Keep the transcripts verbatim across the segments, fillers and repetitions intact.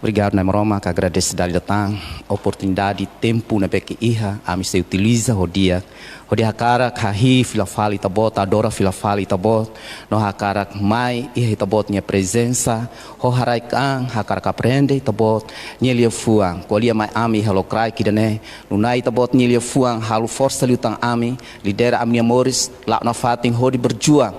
Obrigadu, Na'i Maromak, agradese dala ida tan oportunidade, tempu ne'ebé ke iha, ami sei utiliza ho di'ak, hodi hakarak hahi'i fila fali Ita-Boot, adora fila fali Ita-Boot, no hakarak mai iha Ita-Boot nia prezensa, ho haraik-an, hakarak aprende Ita-Boot nia liafuan. Ko'alia mai ami iha lokraik ida-ne'e, nune'e Ita-Boot nia liafuan halo forsa liután ami, lidera ami-nia moris, la'o nafatin hodi berjuang,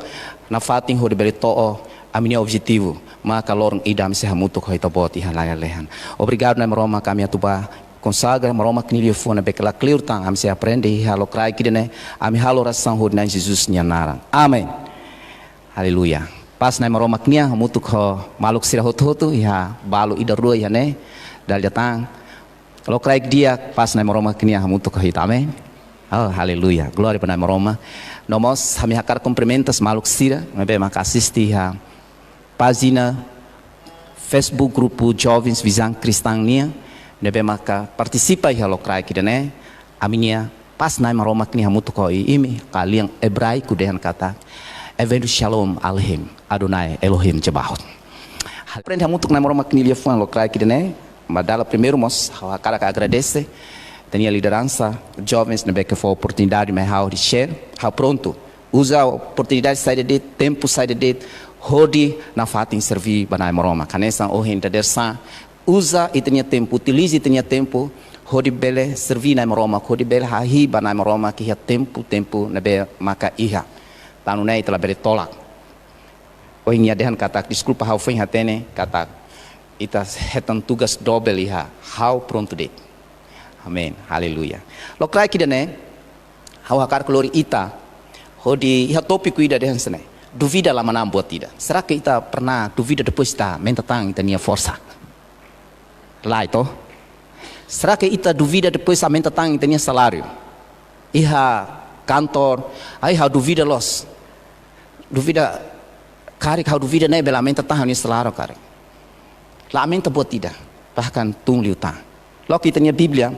nafatin hodi bele to'o ami-nia objetivu, maka loron ida ami sei hamutuk ho Ita-Boot iha lalehan. Obrigadu, Na'i Maromak, ami atu bá konsagra Maromak nia liafuan ne'ebé ke lakleur tan, ami sei aprende iha lokraik ida-ne'e, ami halo orasaun hodi Na'i Jesus nia naran. Amen. Aleluia. Pás Na'i Maromak nian hamutuk ho maluk sira hotu-hotu, iha balu ida rua iha ne'e, dala ida tan. Lokraik di'ak, pás Na'i Maromak nian hamutuk ho ita. Amen. Oh, aleluia. Glória ba Na'i Maromak. No mós, ami hakarak kumprimenta maluk sira ne'ebé maka asiste iha pájina Facebook Grupu Jovens Visão Cristã nian, ne'ebé maka partisipa iha lokraik ida-ne'e, ami-nia pás Na'i Maromak nian hamutuk ho imi, ka lian ebraiku dehan katak, Avinu Shalom Aleichem, Adonai Elohim Tsebaot. Aprende hamutuk Na'i Maromak nia liafuan lokraik ida-ne'e, mas dala primeiru mós, ha'u hakarak agradese, ita-nia lideransa, jovens ne'ebé ke fó oportunidade mai ha'u hodi share, ha'u prontu. Uza oportunidade saida de'it, tempu saida de'it, hodi nafatin serví ba Na'i Maromak. Hanesan ohin dadeer sá, uza ita-nia tempu, utiliza ita-nia tempu, hodi bele serví Na'i Maromak, hodi bele hahi'i ba Na'i Maromak iha tempu, tempu ne'ebé maka iha. Tan ne'e ita labele tolak. Ohin nia dehan katak, deskulpa ha'u foin hatene, katak ita hetan tugas dobel iha, ha'u prontu de'it. Amen. Aleluia. Lokraik ida-ne'e, ha'u hakarak lori ita, hodi iha tópiku ida dehan hanesan ne'e. Dúvida la manán buat ida. Será ke ita pernah dúvida depois ita aumenta tan ita-nia forsa? Lae to. Será ke ita dúvida depois aumenta tan ita-nia saláriu? Iha kantor, ai ha'u dúvida loos. Dúvida, karik ha'u dúvida ne'e bele aumenta tan ha'u-nia saláriu karik. La aumenta buat ida, bahkan tun liután. Loke ita-nia Bíblia,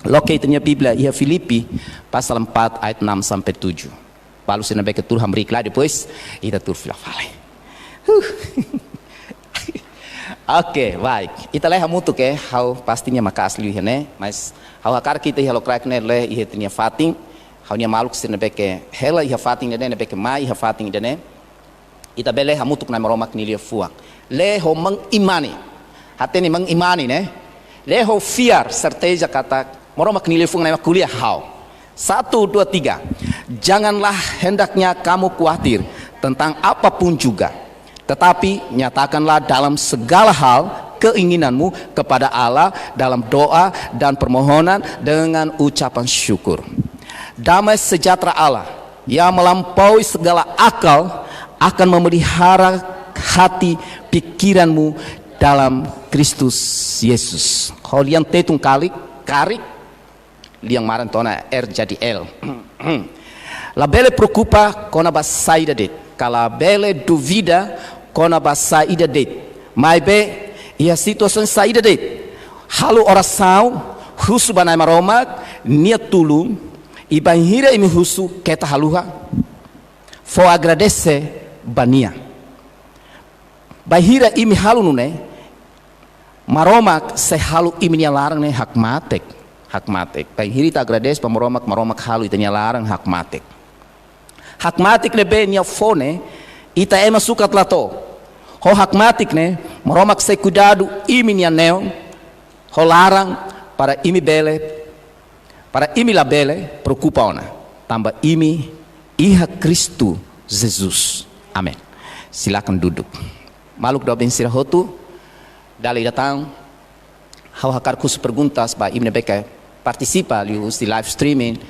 loke ita-nia Bíblia iha Filipi, pasal empat ayat enam sampai tujuh. Balu sira ne'ebé ke tuur hamriik lai, depois ita tuur fila fali. Huh. Oke, baik. Ita lee hamutuk, ha'u pasti nia maka'as liu iha ne'e, mas ha'u hakarak ita iha lokraik ne'e lee iha ita-nia fatin, ha'u-nia maluk sira ne'ebé ke hela iha fatin ne'e, ne'ebé ke mai iha fatin ne'e, ita bele lee hamutuk Na'i Maromak nia liafuan. Lee ho mengimani. Hatene mengimani ne'e. Lee ho fiar, serteza katak Maromak nia liafuan ne'e mak ko'alia ho ha'u. Satu, dua, tiga. Janganlah hendaknya kamu khawatir tentang apapun juga. Tetapi nyatakanlah dalam segala hal keinginanmu kepada Allah dalam doa dan permohonan dengan ucapan syukur. Damai sejahtera Allah yang melampaui segala akal akan memelihara hati pikiranmu dalam Kristus Yesus. Ho lian Tetun karik, karik, lian maran tiha ona R jadi L. Labele preokupa kona-ba saida de'it, ka labele dúvida kona-ba saida de'it. Maibé, iha situasaun saida de'it, halo orasaun, husu ba Na'i Maromak nia tulun, i bainhira imi husu keta haluha, fó agradese ba Nia. Bainhira imi halo nune'e, Maromak sei halo imi-nia laran ne'e hakmatek, hakmatek. Bainhira ita agradese ba Maromak, Maromak halo ita-nia laran hakmatek. Hakmatek ne'ebé Nia fó ne'e, ita ema sukat la to'o. Ho hakmatek ne'e, Maromak sei kuidadu imi-nia neon, ho laran para imi bele, para imi labele preokupa ona, tanba imi iha Kristu Jesus. Amen. Silakan duduk. Maluk doben sira hotu, dala ida tan, ha'u hakarak husu perguntas ba imi ne'ebé ke partisipa liuhusi live streaming,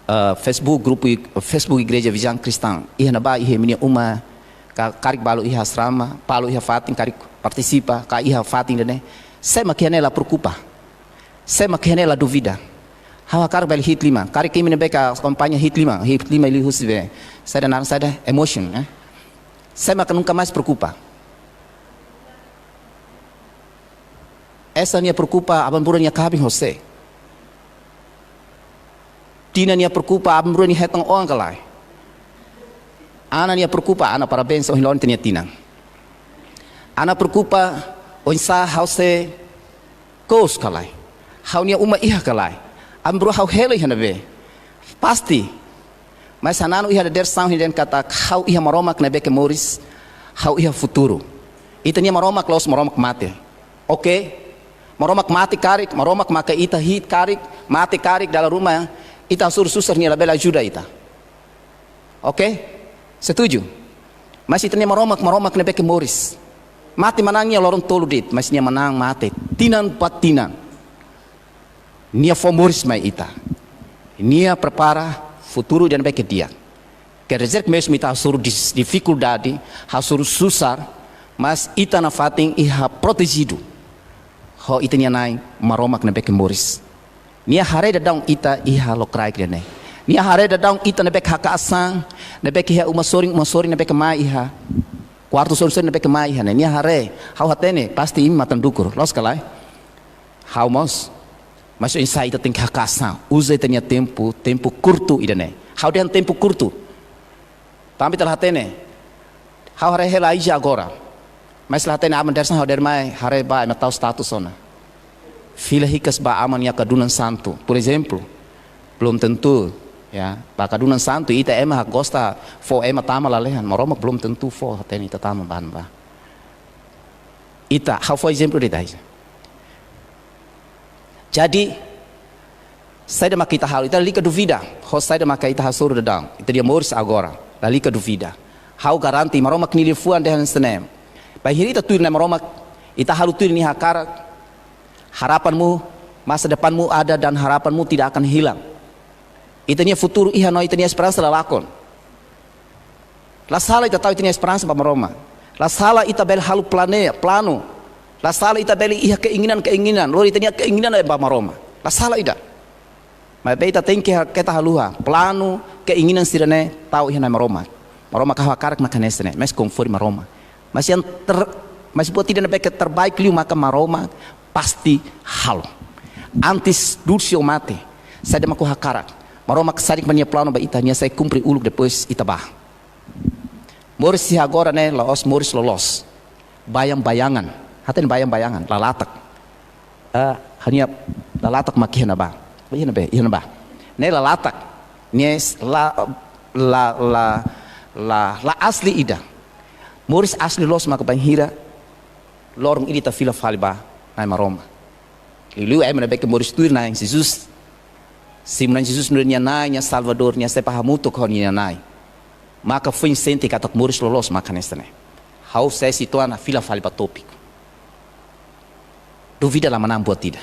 eh, Facebook, grupu i-, Facebook Igreja Visão Cristã. Iha ne'ebá, iha imi-nia uma, ka-, karik balu iha asrama, balu iha fatin, karik partisipa, ka iha fatin ida-ne'e. Sé mak iha ne'e la preokupa. Sé mak iha ne'e la dúvida. Ha'u hakarak bele hi'it liman. Karik imi ne'ebé ke akompaña hi'it liman. Hi'it liman liuhusi be, saida naran saida, emotion, eh. Sé mak nunka mais preokupa. Esa nia preokupa aban-bainrua nia kaben ho sé. Tinan nia preokupa aban-bainrua nia hetan oan ka lae. Anak nia preokupa, anak parabéns, ohin loron ita-nia tinan. Ana preokupa oinsá ha'u sei kous ka lae. Ha'u-nia uma iha ka lae. Ami-rua ha'u hela iha ne'ebé. Pasti. Mas hananu iha dadeer-saan ida-ne'e katak ha'u iha Maromak ne'ebé ke moris, ha'u iha futuru. Ita-nia Maromak la'ós Maromak mate. Oke? Maromak mate karik, Maromak maka ita hi'it karik, mate karik, dala ruma ita hasoru susar nia labele ajuda ita. Oke? Setuju? Mas ita-nia Maromak, Maromak ne'ebé ke moris. Mate manán nia loron tolu de'it, mas nia manán mate tinan ba tinan. Nia fó moris mai ita. Nia prepara futuru ida-ne'ebé ke di'ak. Quer dizer que mesmo ita hasoru dis-, difikuldade, hasoru susar, mas ita nafatin iha protejidu ho ita-nia Na'i Maromak ne'ebé ke moris. Nia haree daudaun ita iha lokraik ida-ne'e. Nia haree daudaun ita ne'ebé ke haka'as an, ne'ebé ke iha uma sorin, uma sorin ne'ebé ke mai iha. Kuartu sorin-sorin ne'ebé ke mai iha ne'e. Nia haree, ha'u hatene, pasti imi matan dukur. Loos ka lae? Ha'u mós. Mas oinsá ita tenke haka'as an. Uza ita-nia tempu, tempu kurtu ida-ne'e. Ha'u dehan tempu kurtu. Tanba ita la hatene. Ha'u haree hela Aija agora. Mas la hatene aban dadeer-saan ha'u dadeer mai haree ba ema tau status ona. Fila hikas ba aman nia kadunan santu. Por ezemplu, belum tentu, ya, ba kadunan santu ita ema gosta fó ema tama lalehan. Maromak belum tentu fó hatene ita tama ba ne'ebá. Ita, ha'u fó ezemplu de'it Aija. Jadi, saida mak ita halo, ita lalika duvida ho saida mak ita hasoru daudaun. Ita-nia moris agora, lalika duvida. Ha'u garante, Maromak nia liafuan dehan hanesan ne'e. Bainhira ita tuir Na'i Maromak, ita halo tuir nia hakarak, harapanmu, masa depanmu ada dan harapanmu tidak akan hilang. Ita-nia futuru iha no ita-nia esperansa la lakon. La sala ita tau ita-nia esperansa ba Maromak. La sala ita bele halo planeia, planu. La sala ita bele iha keinginan-keinginan, lori ita-nia keinginan ba Maromak. La sala ida. Maibé ita tenke ha-, keta haluha. Planu, keinginan sira-ne'e tau iha Na'i Maromak. Maromak hakarak mak hanesan ne'e, mas konforme Maromak. Mas yang ter-, mas buat ida ne'ebé ke terbaik liu maka Maromak pasti halo. Antes dudu sira mate, saida mak ha'u hakarak. Maromak sadik mak nia planu ba ita, nia sei kumpre uluk depois ita bá. Moris iha agora ne'e la'ós moris loloos. Bayang-bayangan. Hatene bayang-bayangan, lalatak. Ah, hanya lalatak mak iha ne'ebá. Iha ne'ebé, iha ne'ebá. Ne'e lalatak. Ne'e s-, la, la, la, la, la asli ida. Moris asli loos maka bainhira loron ida ita fila fali ba Na'i Maromak. Liuliu ema ne'ebé ke moris tuir Na'i Jesus. Simu Na'i Jesus nu'udar nia Na'i, nia Salvadór, nia sei bá hamutuk ho nia Na'i. Maka foin sente katak moris loloos maka hanesan ne'e. Ha'u sei situa ona fila fali ba tópiku. Duvida la manán buat ida.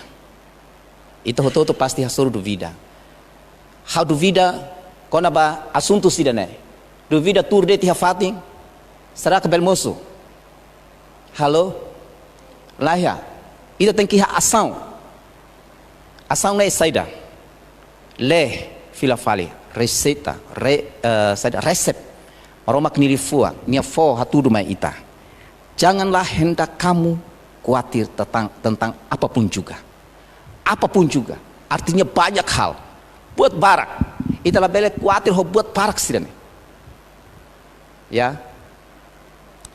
Ita hotu-hotu pasti hasoru duvida. Ha'u duvida kona-ba asuntu sira-ne'e. Duvida tuur de'it iha fatin, será que bele mosu? Halo? Laiha. Ita tenke iha asaun. Asaun ne'e saida? Lee, fila fali, reseita, re-, eh, saida, resep. Maromak nia liafuan, nia fó hatudu mai ita. Janganlah hendak kamu khawatir tentang, tentang apapun juga. Apapun juga. Artinya banyak hal. Buat barak. Ita labele khawatir ho buat barak sira-ne'e. Ya.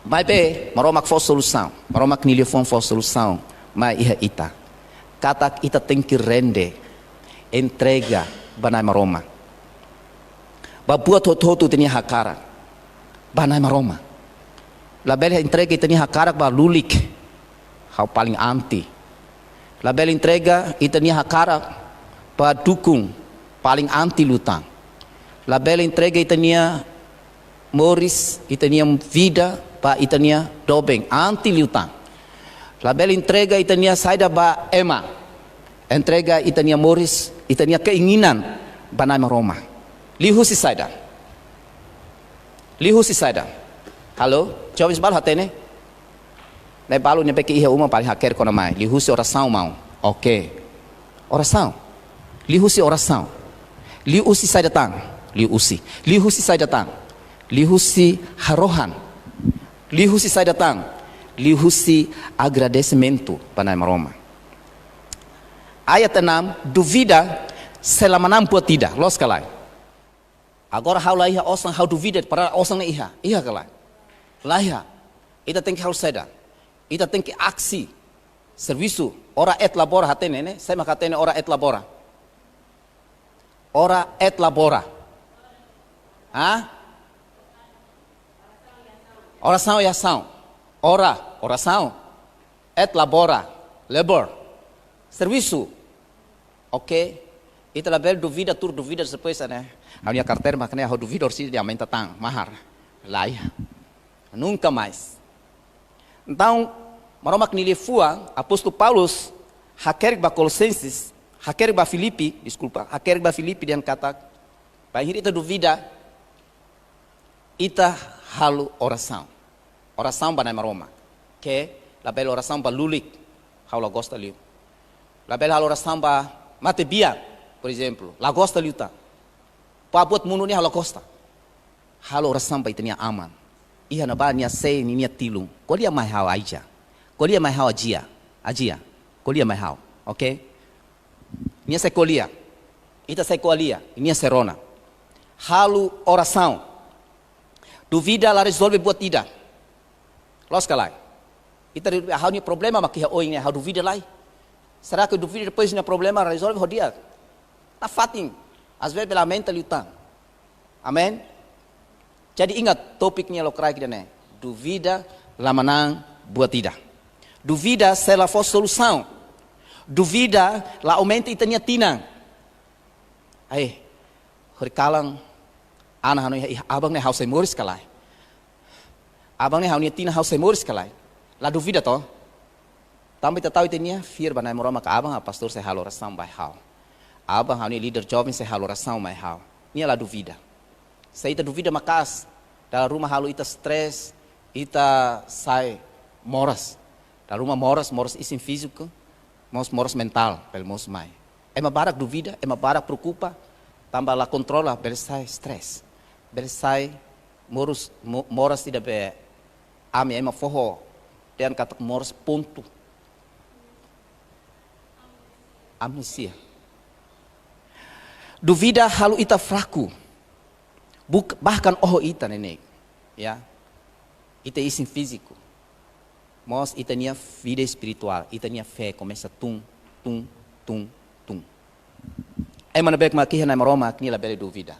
Maibé, Maromak fó solusaun. Maromak nia liafuan fó solusaun mai iha ita. Katak ita tenke rende, entrega ba Na'i Maromak. Ba buat hotu-hotu ita-nia hakarak ba Na'i Maromak. Labele entrega ita-nia hakarak ba lulik, ha'u paling anti. Labele entrega ita-nia hakarak ba dukun, paling anti liután. Labele entrega ita-nia moris, ita-nia vida ba ita-nia doben, anti liután. Labele entrega ita-nia saida ba ema. Entrega ita-nia moris, ita-nia keinginan ba Na'i Maromak. Liuhusi saida? Liuhusi saida? Halo, jovens balu hatene? Ne'e balu ne'ebé ke iha uma paling hakerek ona mai. Liuhusi orasaun maun. Oke. Orasaun. Liuhusi orasaun. Liuhusi saida tan? Liuhusi. Liuhusi saida tan? Liuhusi harohan. Liuhusi saida tan? Liuhusi agradesimentu ba Na'i Maromak. Ayat enam, duvida sei la manán buat ida, loos ka lae? Agora ha'u laiha osan, ha'u duvida para osan ne'e iha, iha ka lae? Laiha. Ita tenke halo saida? Ita tenke aksi. Servisu. Ora et labora hatene ne'e. Sé mak hatene ora et labora? Ora et labora. Ha? Orasaun i asaun. Ora, orasaun. Et labora, labor. Servisu. Oke. Ita labele duvida, tuur duvida depois ne'e. Ha'u-nia karteira mak ne'e, ha'u duvida orsida nia aumenta tan, mahar. Lae. Nunka mais. Entaun, Maromak nia liafuan, apóstolu Paulus hakerek ba Kolosenses, hakerek ba Filipi, deskulpa, hakerek ba Filipi dehan katak, bainhira ita duvida, ita halo orasaun. Orasaun ba Na'i Maromak. Ke, labele orasaun ba lulik, ha'u la gosta liu. Labele halo orasaun ba matebian, por ezemplu, la gosta liután. Ba buat mundu nian ha'u la gosta. Halo orasaun ba ita-nia Aman. Iha ne'ebá nia sé, ninia tilun. Ko'alia mai ha'u, Aija. Ko'alia mai ha'u, Ajia. Ajia. Ko'alia mai ha'u. Oke? Nia sei ko'alia. Ita sei ko'alia. Nia sei rona. Halo orasaun. Duvida la rezolve buat ida. Loos ka lae? Ita re-, ha'u-nia problema mak iha oin ne'e, ha'u duvida lai. Será que duvida depois nia problema rezolve ho di'ak? Nafatin. Às vezes bele aumenta liután. Amen? Jadi ingat tópiku nia lokraik ida-ne'e. Duvida la manán buat ida. Duvida sei la fó solusaun. Duvida la aumenta ita-nia tinan. Ai, horikalan, Ana hanoin, "Ih, aban ne'e ha'u sei moris ka lae? Aban ne'e ha'u-nia tinan ha'u sei moris ka lae?" La duvida to? Tanba ita tau ita-nia fiar ba Na'i Maromak, aban, ah, pastór sei halo orasaun ba ha'u. Aban, ha'u-nia líder joven sei halo orasaun mai ha'u. Nia la duvida. Se ita duvida maka'as, dala ruma halo ita stress, ita sai moras. Dala ruma moras, moras isin fíziku, mós moras mentál, bele mosu mai. Ema barak duvida, ema barak preokupa, tanba la kontrola, bele sai stress. Bele sai moras, mo-, moras ida be ami ema foho dehan katak moras pontu. Amnézia. Duvida halo ita fraku. Buk-, bahkan oho ita neineik. Ya. Ita isin fíziku. Mós ita-nia vida espirituál, ita-nia fé komesa tun, tun, tun, tun. Ema ne'ebé mak iha Na'i Maromak nia labele duvida.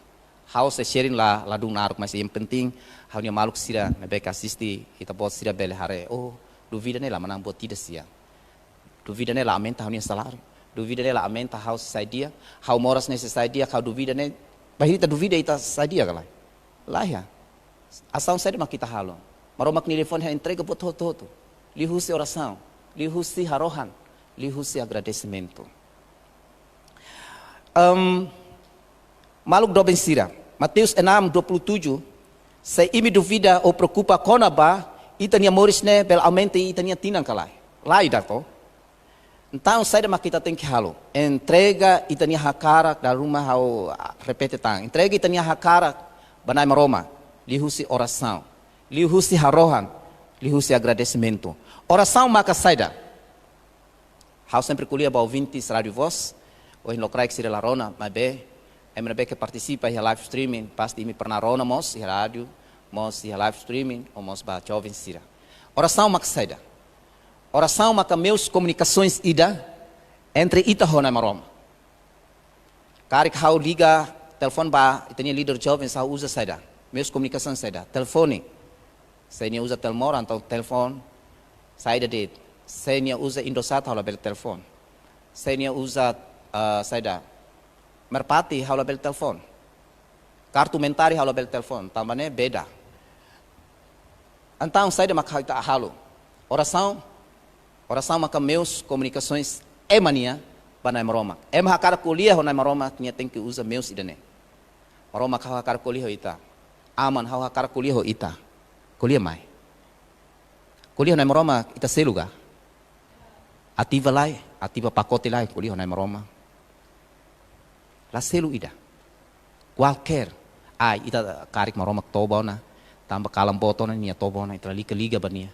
Ha'u sei sharing la, ladún naruk, mas yang penting, ha'u-nia maluk sira ne'ebé asiste, ita-boot sira bele haree. Oh, duvida ne'e la manán buat ida sia. Duvida ne'e la aumenta ha'u-nia saláriu. Duvida ne'e la aumenta ha'u sei sai di'ak. Ha'u moras ne'e sei sai di'ak, ha'u duvida ne'e. Bainhira ita duvida ita sai di'ak ka lae? Lae. Asaun saida mak ita halo? Maromak nia liafuan dehan entrega buat hotu-hotu. Liuhusi orasaun, liuhusi harohan, liuhusi agradesimentu. Em, maluk doben sira, Mateus enam dua puluh tujuh, se imi duvida ou preokupa kona-ba ita-nia moris ne'e bele aumenta ita-nia tinan ka lae? Lae ida to. Entaun, saida mak ita tenke halo? Entrega ita-nia hakarak, dala ruma ha'u, ah, repete tan. Entrega ita-nia hakarak ba Na'i Maromak, liuhusi orasaun, liuhusi harohan, liuhusi agradesimentu. Orasaun maka saida? Ha'u sempre ko'alia ba ouvintes Rádio Voz, ohin lokraik sira la rona, maibé, ema ne'ebé ke partisipa iha live streaming, pasti imi pernah rona mós iha rádiu, mós iha live streaming, ou mós ba joven sira. Orasaun maka saida? Orasaun maka meius komunikasoens ida entre ita ho Na'i Maromak. Karik ha'u liga telefone ba ita-nia líder joven, ha'u uza saida? Meius komunikasaun saida? Telefone. Se nia uza Telmor, entaun telefone. Saida de'it? Se nia uza Indosat, ha'u labele telefone. Se nia uza, eh, saida? Merpati, ha'u labele telefone. Kartu Mentari, ha'u labele telefone, tanba ne'e beda. Entaun, saida mak ita halo? Orasaun, orasaun maka meius komunikasoens ema nian ba Na'i Maromak. Ema hakarak ko'alia ho Na'i Maromak, nia tenke uza meius ida-ne'e. Maromak, ha'u hakarak ko'alia ho ita. Aman, ha'u hakarak ko'alia ho ita. Ko'alia mai. Ko'alia ho Na'i Maromak, ita selu ka? Ativa lai, ativa pakote lai, ko'alia ho Na'i Maromak. La selu ida. Kualkér. Ai, ita karik Maromak toba ona. Tanba kalan boot ona, nia toba ona, ita lalika liga ba nia.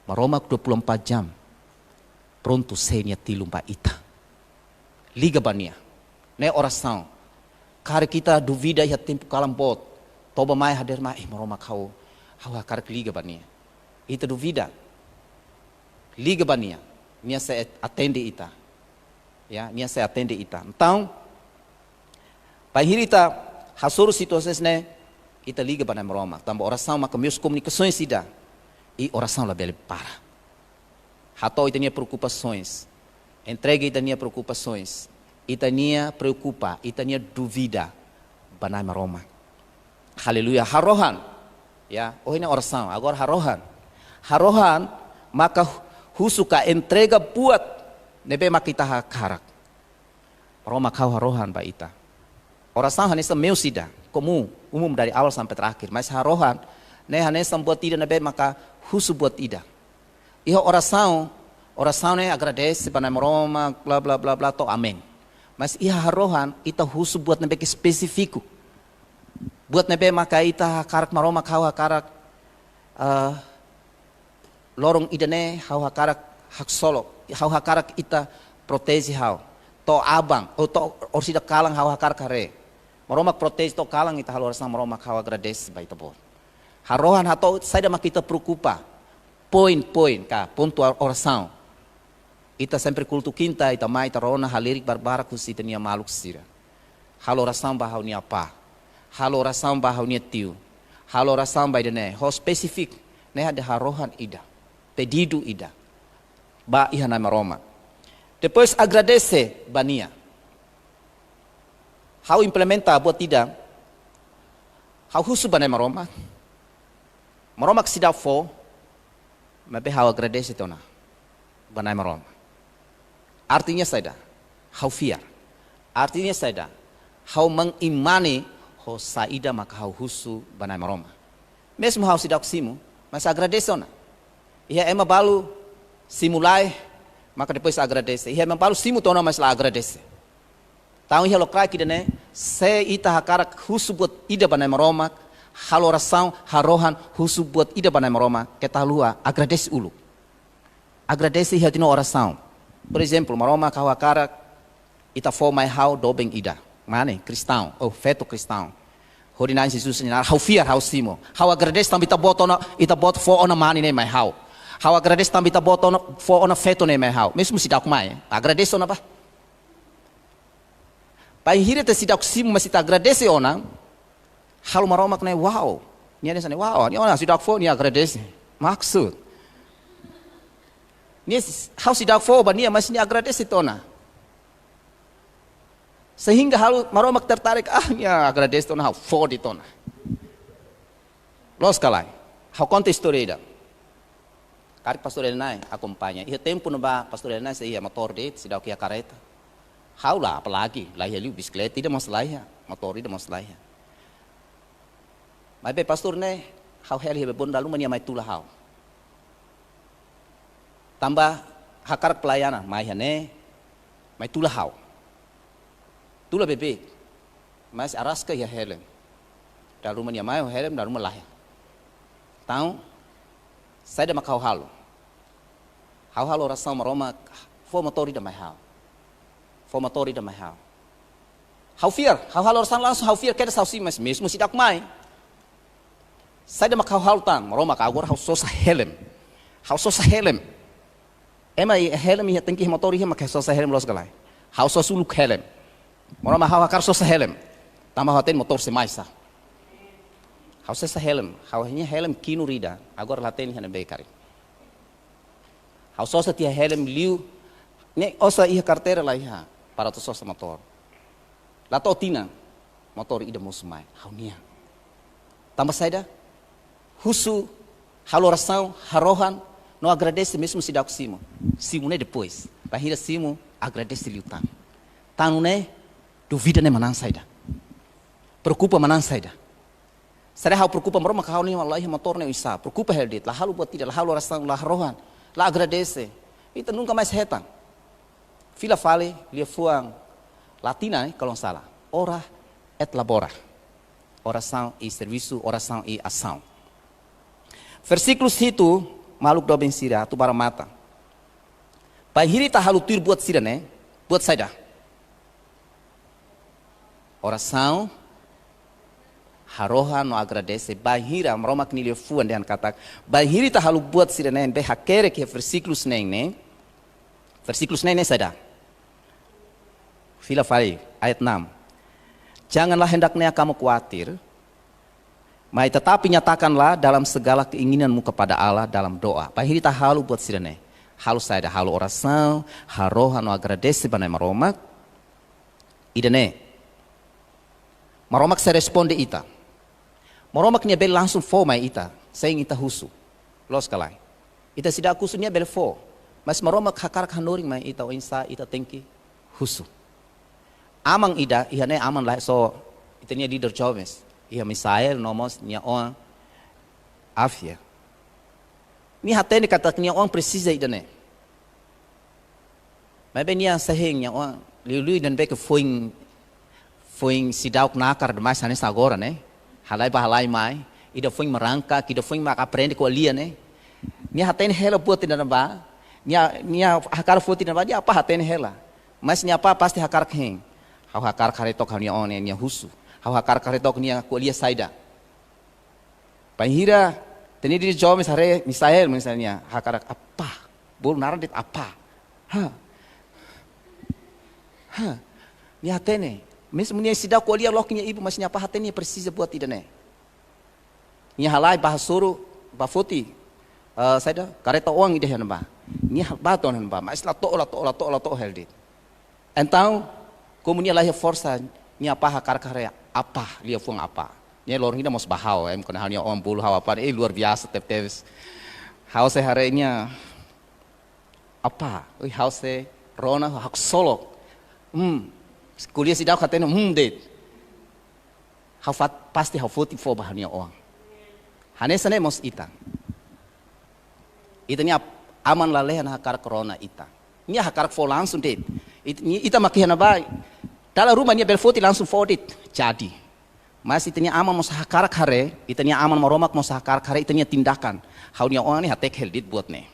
Maromak dua puluh empat jam prontu, sé nia tilun ba ita. Liga ba nia. Ne'e orasaun. Karik ita duvida iha tempu kalan boot, toba mai, hadeer mai, eh, Maromak, ha'u, ha'u hakarak liga ba nia. Ita duvida. liga ba Nia, Nia sei atende ita. Ya, Nia sei atende ita. Entaun, bainhira ita hasoru situasaun ne'e, ita liga ba Nai Maromak. Tanba orasaun maka meius komunikasaun ida. I orasaun labele para. Hato'o ita-nia preokupasaun. Entrega ita-nia preokupasaun. Ita-nia preokupa, ita-nia dúvida ba Nai Maromak. Aleluia. Harohan. Ya, ohin ne'e orasaun, agora harohan. Harohan maka husu ka entrega buat ne'ebé maka ita hakarak. Maromak, ha'u harohan ba Ita. Orasaun hanesan meius ida, komún, umum dari awal sampai terakhir. Mas harohan ne'e hanesan buat ida ne'ebé maka husu buat ida. Iha orasaun, orasaun ne'e agradese ba Nai Maromak, bla bla bla bla, to'o amen. Mas iha harohan, ita husu buat ne'ebé ke espesífiku. Buat ne'ebé maka ita hakarak, Maromak, ha'u hakarak, eh, loron ida-ne'e, ha'u hakarak haksolok, ha'u hakarak Ita proteje ha'u. To'o aban, ou to'o orsida kalan, ha'u hakarak haree. Maromak proteje to'o kalan, ita halo orasaun, Maromak, ha'u agradese ba Ita-Boot. Harohan hato'o saida maka ita preokupa. Poin-poin ka pontu or-, orasaun. Ita sempre kultu kinta, ita mai, ita rona halerik barbarak husi ita-nia maluk sira. Halo orasaun ba ha'u-nia apá. Halo orasaun ba ha'u-nia tiu. Halo orasaun ba ida-ne'e. Ho espesífiku, ne'e harohan ida. Pedidu ida. Ba iha Nai Maromak. Depois agradese ba Nia. Ha'u implementa buat ida. Ha'u husu ba Nai Maromak. Maromak seidauk fó, maibé ha'u agradese tiha ona ba Nai Maromak. Artinya saida? Ha'u fiar. Artinya saida? Ha'u mengimani ho saida maka ha'u husu ba Nai Maromak. Mezmu ha'u seidauk simu, mas agradese ona. Iha ema balu simu lai, maka depois agradese. Iha ema balu simu tiha ona, mas la agradese. Entaun iha lokraik ida-ne'e, se ita hakarak husu buat ida ba Nai Maromak, halo orasaun, harohan, husu buat ida ba Nai Maromak, keta haluha, agradese uluk. Agradese iha tiha ona orasaun. Por ezemplu, Maromak, ha'u hakarak Ita fó mai ha'u doben ida. Mane, kristaun, ou feto kristaun. Hodi Na'i Jesus nia naran, ha'u fiar, ha'u simu. Ha'u agradese tanba Ita-Boot ona, Ita-Boot fó ona mane ne'e mai ha'u. Ha'u agradese tanba Ita-Boot ona, fó ona feto ne'e mai ha'u. Mezmu seidauk mai, agradese ona bá. Bainhira ita seidauk simu, mas ita agradese ona, halo Maromak ne'e, wow. Nia hanesan ne'e, wow, nia ona seidauk fó, nia agradese. Maksud. Nia s-, ha'u seidauk fó ba nia, mas nia agradese tiha ona. Sehingga halo Maromak tertarik, ah, nia agradese tiha ona, ha'u fó de'it tiha ona. Loos ka lae? Ha'u konta istória ida. Karik Pastór Elinai akompaña. Iha tempu ne'ebá Pastór Elinai sei iha motór de'it, seidauk iha kareta. Ha'u la, apalagi, la iha liu bisikleta ida mós la iha, motór ida mós la iha. Maibé pastór ne'e, ha'u hela iha bebon dala ruma nia mai tula ha'u. Tanba hakarak pelayanan, mai iha ne'e, mai tula ha'u. Tula beibeik, mas araska iha helm. Dala ruma nia mai ho helm, dala ruma la iha. Entaun, saida mak ha'u halo? Ha'u halo orasaun, Maromak, fó motór ida mai ha'u. Fó motór ida mai ha'u. Ha'u fiar, ha'u halo orasaun langsung, ha'u fiar kedas ha'u simu, mas mezmu seidauk mai. Saida mak ha'u halo tan, Maromak, agora ha'u sosa helm. Ha'u sosa helm. Ema iha helm iha tanki iha motór iha mak sosa helm, loos ka lae? Ha'u sosa uluk helm. Maromak, ha'u hakarak sosa helm. Tanba ha'u hatene motór sei mai sá. Ha'u sosa helm, ha'u-nia helm kinur ida, agora la hatene iha ne'ebé karik. Ha'u sosa tiha helm liu, ne'e osan iha karteira la iha, para atu sosa motór. La to'o tinan, motór ida mosu mai, ha'u-nian. Tanba saida? Husu, halo orasaun, harohan, no agradese mezmu seidauk simu. Simu ne'e depois, bainhira simu, agradese liután. Tan ne'e, dúvida ne'e manán saida? Preokupa manán saida? Sira ha'u preokupa, Maromak, ha'u-nia, wallahi, motór ne'e oinsá. Preokupa hela de'it, la halo buat ida, la halo orasaun, la harohan, la agradese. Ita nunka mais hetan. Fila fali, liafuan latina, eh, kalau nggak salah. Ora et labora. Orasaun i servisu, orasaun i asaun. Versíkulu hitu, maluk doben sira, atu bá remata. Bainhira ita halo tuir buat sira-ne'e, buat saida? Orasaun, harohan no agradese. Bainhira, Maromak nia liafuan dehan katak, bainhira ita halo buat sira-ne'e, ne'ebé hakerek iha versíkulu neen ne'e. Versíkulu neen ne'e saida? Fila fali, ayat enam. Janganlah hendaknya kamu khawatir, mai tetapi nyatakanlah dalam segala keinginanmu kepada Allah dalam doa. Bainhira ita halo buat sira-ne'e. Halo saida, halo orasaun, harohan no agradese ba Nai Maromak. Ida-ne'e. Maromak sei responde ita. Maromak nia bele langsung fó mai ita, sein ita husu. Loos ka lae? Ita seidauk husu, nia bele fó. Mas Maromak hakarak hanorin mai ita, oinsá ita tenke husu. Aman ida, iha ne'e aman lae, só ita-nia líder jovens. Iha Misael, no mós nia oan Afia. Nia hatene katak nia oan presiza ida-ne'e. Maibé nia sei hein, nia oan, liuliu ida ne'ebé ke foin, foin seidauk nakar demais hanesan agora ne'e. Halai bá halai mai, ida foin merangkak, ida foin mak aprende ko'alia ne'e. Nia hatene hela buat ida-ne'ebá, nia, nia hakarak foti ida-ne'ebá, nia apá hatene hela. Mas nia apá pasti hakarak hein. Ha'u hakarak haree took ha'u-nia oan ne'e nia husu. Ha'u hakarak haree took nia ko'alia saida. Bainhira ita-nia líder jovens haree Misael, misalnya, hakarak apá. Bolu naran de'it apá. Ha. Ha. Nia hatene. Mezmu nia seidauk ko'alia loke nia ibun, mas nia apá hatene nia presiza buat ida-ne'e. Nia halai bá hasoru, bá foti, eh, saida, kareta oan ida iha ne'ebá. Nia ha-, bá to'o iha ne'ebá, mas la to'o, la to'o, la to'o, la to'o hela de'it. Entaun, komu nia la iha forsa, nia apá hakarak haree apá, liafuan apá. Nia loron ida mós bá ha'u, em, kuandu ha'u-nia oan bolu ha'u apá, eh, luar biasa tebetebes. Ha'u sei haree nia apá, oi, ha'u sei rona, haksolok. Hmm, ko'alia seidauk hatene, hmm, de'it. Ha'u fat-, pasti ha'u foti fó ba ha'u-nia oan. Hanesan ne'e mós ita. Ita-nia ap-, aman lalehan hakarak rona ita. Nia hakarak fó langsung de'it. It-, ni-, ita mak iha ne'ebá. Dala ruma nia bele foti langsung fó de'it. Jadi. Mas ita-nia aman mós hakarak haree, ita-nia aman Maromak mós hakarak haree, ita-nia tindakan. Ha'u-nia oan ne'e hateke hela de'it buat ne'e.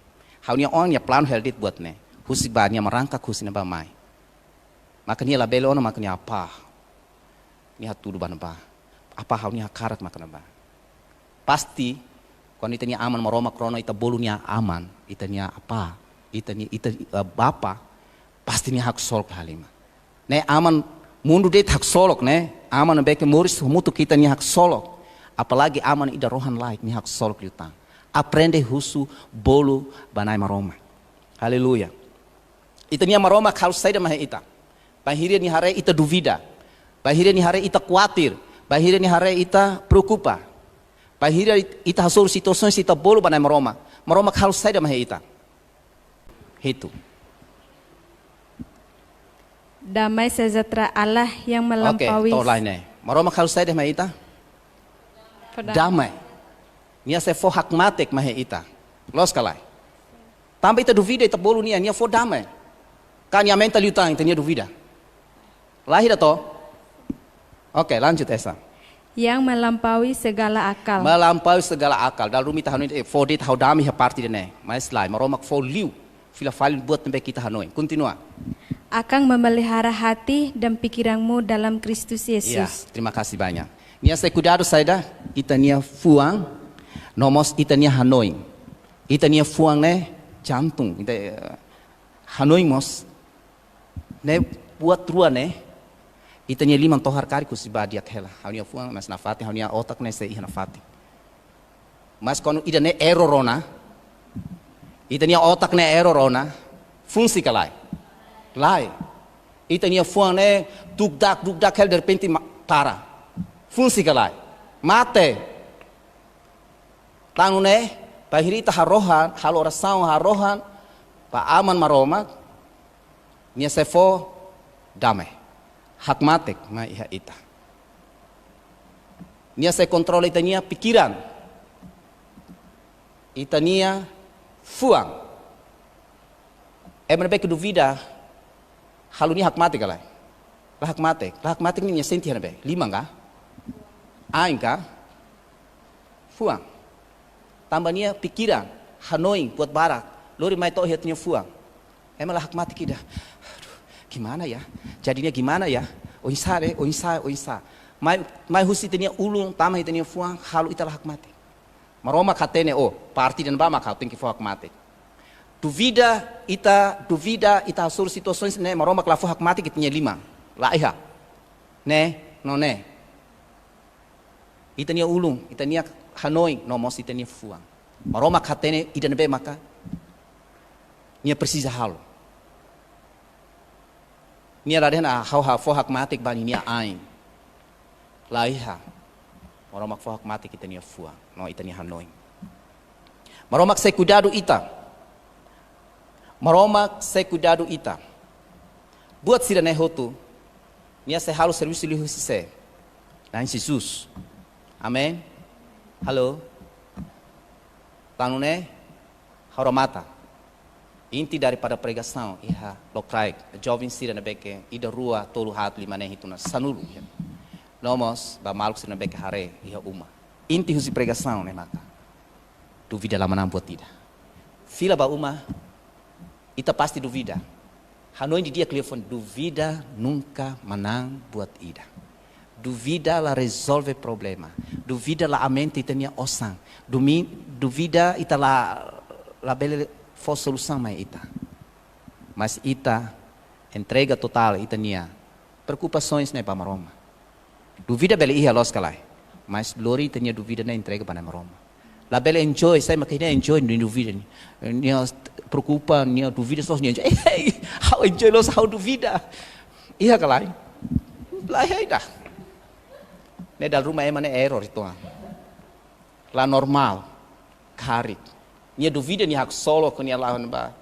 Ha'u-nia oan nia planu hela de'it buat ne'e. Husik bá nia merangkak husi ne'ebá mai. Maka nia labele ona maka nia apá. Nia hatudu ba ne'ebá. Apá ha'u-nia hakarak maka ne'ebá. Pasti, kuandu ita-nia aman Maromak rona ita bolu nia aman, ita-nia apá, ita-nia, ita, eh, bapa, pasti nia haksolok halimar. Ne'e aman mundu de'it haksolok ne'e, aman ne'ebé ke moris hamutuk ho ita nia haksolok. Apalagi aman ida rohan-laek nia haksolok liután. Aprende husu bolu ba Nai Maromak. Aleluia. Ita-nia Maromak halo saida mai iha ita. Bainhira nia haree ita duvida. Bainhira nia haree ita kuatir. Bainhira nia haree ita preokupa. Bainhira it-, ita hasoru situasaun ita bolu ba Nai Maromak. Maromak halo saida mai iha ita. Hitu. Damai sejahtera Allah yang Oke, melampaui to'o lai ne'e. Maromak halo saida mai ita. Fó damai. Damai. Nia sei fó hakmatek mai iha ita. Loos ka lae? Tanba ita duvida, ita bolu nia, nia fó damai. Ka nia aumenta liután ita-nia duvida. Lae ida to'o? Oke, lanjut, Esa. Yang melampaui segala akal. Melampaui segala akal. Dala ruma ita hanoin, eh, fó de'it ha'u damai iha parte ida-ne'e. Mas lae, Maromak fó liu. Fila fali buat ne'ebé ke ita hanoin. Kontinua. Akan memelihara hati dan pikiranmu dalam Kristus Yesus. Ya, terima kasih banyak. Nia sei kuidadu saida, ita-nia fuan, no mós ita-nia hanoin. Ita-nia fuan ne'e jantung, ita, eh, hanoin mós. Ne'e buat rua ne'e, ita-nia liman tohar karik husi bá di'ak hela. Ha'u-nia fuan, mas nafatin, ha'u-nia otak ne'e sei iha nafatin. Mas kuandu ida-ne'e error ona, ita-nia otak ne'e error ona, fungsi ka lae? Lae. Ita-nia fuan ne'e dukdak, dukdak hela derrepente ma-, para. Fungsi ka lae? Mate. Tanba ne'e, bainhira ita harohan, halo orasaun, harohan ba Aman Maromak, nia sei fó damai. Hakmatek mai iha ita. Nia sei kontrola ita-nia pikiran. Ita-nia fuan. Ema ne'ebé ke duvida, halo nia hakmatek ka lae? La hakmatek. La hakmatek ne'e nia sente iha ne'ebé? Liman ka? Ain ka? Fuan. Tanba nia pikiran, hanoin, buat barak, lori mai to'o iha ita-nia fuan. Ema la hakmatek ida. Aduh, gimana ya? Jadinya gimana ya? Oinsá de'it, oinsá, oinsá. Mai, mai husi ita-nia ulun, tama ita-nia fuan, halo ita la hakmatek. Maromak hatene, oh, parte ida-ne'ebá maka tenke fó hakmatek. Duvida, ita, duvida, ita hasoru situasaun ne'e, Maromak la fó hakmatek ita-nia liman. La iha. Ne'e, no ne'e. Ita-nia ulun, ita-nia hanoin, no mós ita-nia fuan. Maromak hatene ida-ne'ebé maka nia presiza halo. Nia la dehan ha'u hafó hakmatek ba nia ain. La iha. Maromak fó hakmatek ita-nia fuan, no ita-nia hanoin. Maromak sei kuidadu ita. Maromak sei kuidadu ita. Buat sira-ne'e hotu, nia sei halo servisu liuhusi sé? Na'i Jesus. Amen. Halo. Tan ne'e, ha'u remata. Inti daripada pregasaun iha lokraik, joven sira ne'ebé ke ida, rua, tolu, haat, lima, neen, hitu, na'in, sanulu, ya. No mós ba maluk sira ne'ebé ke haree iha uma. Inti husi pregasaun ne'e maka duvida la manán buat ida. Fila ba uma, ita pasti duvida. Hanoin didi'ak liafuan, duvida nunka manán buat ida. Duvida la rezolve problema. Duvida la aumenta ita-nia osan. Dumi-, duvida ita la, labele fó solusaun mai ita. Mas ita entrega totál ita-nia preokupasoens ne'e ba Maromak. Duvida bele iha, loos ka lae? Mas lori ita-nia duvida ne'e entrega ba Na'i Maromak. Labele enjoy, sai mak nia enjoy nia duvida ne'e. Nia preokupa, nia duvida, só nia enjoy. Hei, ha'u enjoy loos ha'u duvida. Iha ka lae? La iha ida. Ne'e dala ruma ema ne'e error itu. La normál. Karik. Nia duvida, nia haksolok, nia la'o ba.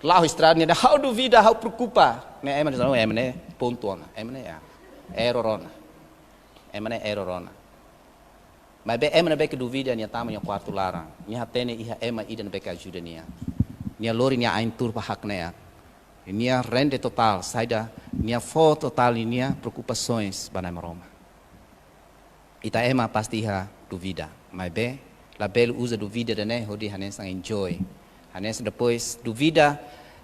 La'o estrada, nia dehan ha'u duvida, ha'u preokupa. Ne'e ema dehan, oh, ema ne'e pontu ona. Ema ne'e, ya. Error ona. Ema ne'e error ona. Maibé ema ne'ebé ke duvida, nia tama nia kuartu laran. Nia hatene iha ema ida ne'ebé ke ajuda nia. Nia lori nia ain tuur ba hakne'ak. Nia rende totál, saida, nia fó totál nia preokupasoens ba Na'i Maromak. Ita ema pasti iha duvida, maibé labele uza duvida ida-ne'e hodi hanesan enjoy. Hanesan depois duvida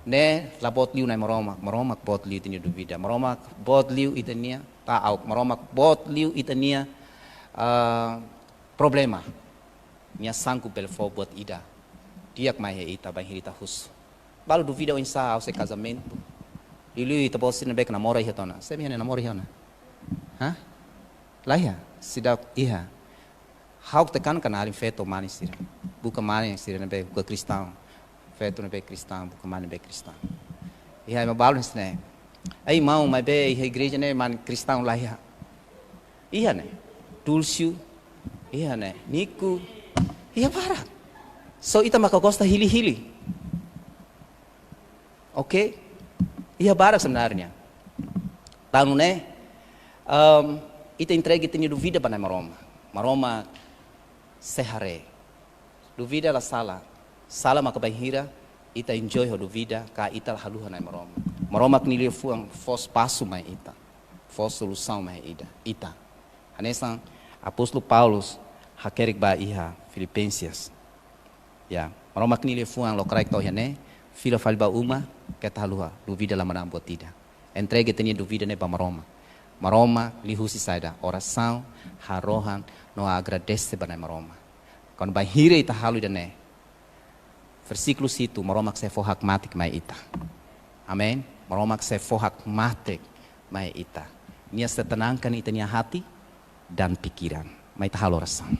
ne'e la boot liu Na'i Maromak, Maromak boot liu ita-nia duvida, Maromak boot liu ita-nia ta'uk, Maromak boot liu ita-nia, ah, problema. Nia sanggup bele fó buat ida di'ak mai iha ita, bainhira ita husu. Balu duvida oinsá ha'u sei kazamentu. Liuliu ita-boot sira ne'ebé ke namora iha tiha ona. Sé mak iha ne'e namora iha ona? Hah? La iha. Seidauk iha. Ha'u tekankan alin feto mane sira. Buka mane sira ne'ebé, buka kristaun. Feto ne'ebé kristaun, buka mane ne'ebé kristaun. Iha ema balu hanesan ne'e. Ei, maun, maibé iha igreja ne'e mane kristaun la iha. Iha ne'e. Dulsiu. Iha ne'e. Niku. Iha barak. Só ita maka gosta hili-hili. Oke? Iha barak sebenarnya. Tan ne'e, em, ita entrega ita-nia duvida ba Na'i Maromak. Maromak sei haree. Duvida la sala. Sala maka bainhira ita enjoy ho duvida, ka ita la haluha Na'i Maromak. Maromak nia liafuan fó espasu mai ita. Fó solusaun mai ida, ita. Hanesan apóstolu Paulus hakerek ba iha Filipenses. Ya, Maromak nia liafuan lokraik to'o iha ne'e, fila fali ba uma, keta haluha, duvida la manán buat ida. Entrega ita-nia duvida ne'e ba Maromak. Maromak liuhusi saida, orasaun, harohan, no agradese ba Na'i Maromak. Kuandu bainhira ita halo ida-ne'e, versíkulu hitu, Maromak sei fó hakmatek mai ita. Amen. Maromak sei fó hakmatek mai ita. Nia sei tenangkan ita-nia hati dan pikiran. Mai ita halo orasaun.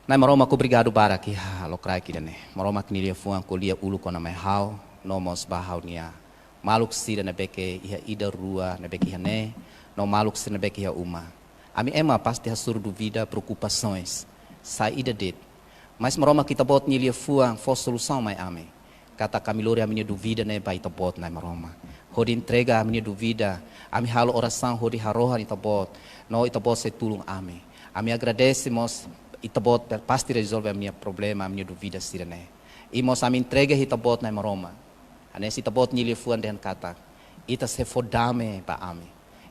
Na'i Maromak, obrigadu barak iha lokraik ida-ne'e. Maromak nia liafuan ko'alia uluk ona mai ha'u, no mós ba ha'u-nia maluk sira ne'ebé ke iha ida, rua ne'ebé ke iha ne'e, no maluk sira ne'ebé ke iha uma. Ami ema pasti hasoru duvida, preokupasoens, saida de'it. Mas Maromak, Ita-Boot nia liafuan fó solusaun mai ami. Katak ami lori ami-nia duvida ne'e ba Ita-Boot, Na'i Maromak. Hodi entrega ami-nia duvida, ami halo orasaun hodi harohan Ita-Boot, no Ita-Boot sei tulun ami. Ami agradese mós Ita-Boot pasti rezolve ami-nia problema, ami-nia duvida sira-ne'e. I mós ami entrega Ita-Boot, Na'i Maromak. Hanesan Ita-Boot nia liafuan dehan katak, Ita sei fó dame ba ami.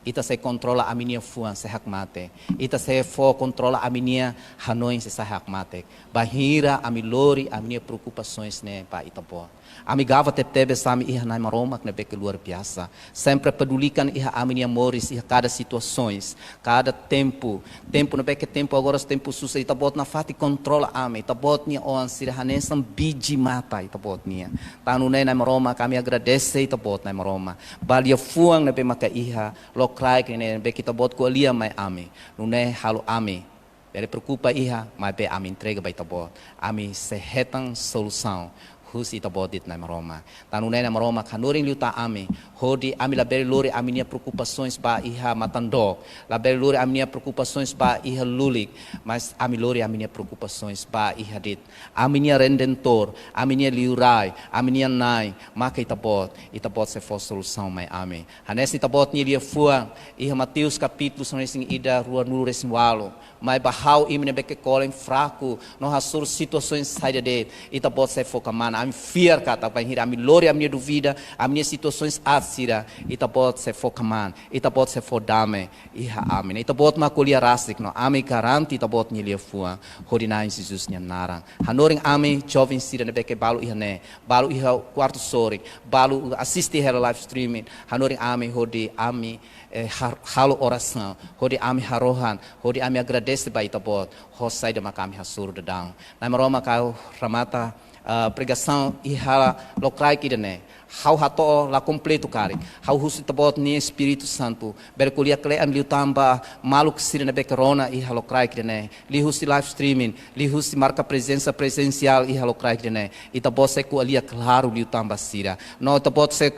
Ita sei kontrola ami-nia fuan, sei hakmatek. Ita sei fó kontrola ami-nia hanoin, sei sai hakmatek. Bainhira ami lori ami-nia preokupasoens ne'e ba Ita-Boot. Ami gaba tebetebes ami iha Na'i Maromak ne'ebé ke luar biasa. Sempre pedulikan iha ami-nia moris, iha kada situasoens, kada tempu. Tempu ne'ebé ke tempu agora, tempu susar, Ita-Boot nafatin kontrola ami. Ita-Boot nia oan sira hanesan biji mata Ita-Boot nian. Tan nune'e Na'i Maromak, ami agradese Ita-Boot Na'i Maromak ba liafuan ne'ebé maka iha lokraik ne'e, ne'ebé ke Ita-Boot ko'alia mai ami. Nune'e halo ami bele preokupa iha, maibé ami entrega ba Ita-Boot. Ami sei hetan solusaun husi Ita-Boot de'it Na'i Maromak. Tan nune'e Na'i Maromak, hanorin liután ami, hodi ami labele lori ami-nia preokupasoens ba iha matan-dook, labele lori ami-nia preokupasoens ba iha lulik, mas ami lori ami-nia preokupasoens ba iha de'it ami-nia Redentór, ami-nia Liurai, ami-nia Na'i, maka Ita-Boot, Ita-Boot sei fó solusaun mai ami. Hanesan Ita-Boot nia liafuan iha Mateus kapítulu sanulu-resin-ida, ruanulu-resin-ualu: Maibé ba ha'u, imi ne'ebé ke kolen, fraku no hasoru situasoens saida de'it, Ita-Boot sei fó kmaan. Ami fiar katak bainhira ami lori ami-nia dúvida, ami-nia situasoens aat sira, Ita-Boot sei fó kmaan, Ita-Boot sei fó dame iha ami. Ne'e Ita-Boot mak ko'alia rasik no ami garante Ita-Boot nia liafuan hodi Na'i Jesus nia naran. Hanorin ami joven sira ne'ebé ke balu iha ne'e, balu iha kuartu sorin, balu asiste hela live streaming. Hanorin ami hodi ami, eh, har-, halo orasaun, hodi ami harohan, hodi ami agradese ba Ita-Boot ho saida mak ami hasoru daudaun. Na'i Maromak, ha'u remata, ah, pregasaun iha lokraik ida-ne'e. Ha'u hato'o la kompletu karik. Ha'u husu Ita-Boot nia Espíritu Santu bele ko'alia kle'an liután ba maluk sira ne'ebé ke rona iha lokraik ida-ne'e, liuhusi live streaming, liuhusi marka prezensa prezensiál iha lokraik ida-ne'e. Ita-Boot sei ko'alia klaru liután ba sira. No Ita-Boot sei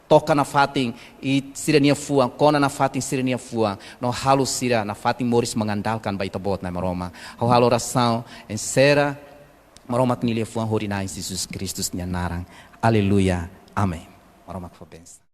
toka nafatin sira-nia fuan, kona nafatin sira-nia fuan, no halo sira nafatin moris mengandalkan ba Ita-Boot Na'i Maromak. Ha'u halo orasaun, enserra Maromak nia liafuan hodi Na'i Jesus Kristus nia naran. Aleluia. Amen. Maromak fó bensaun.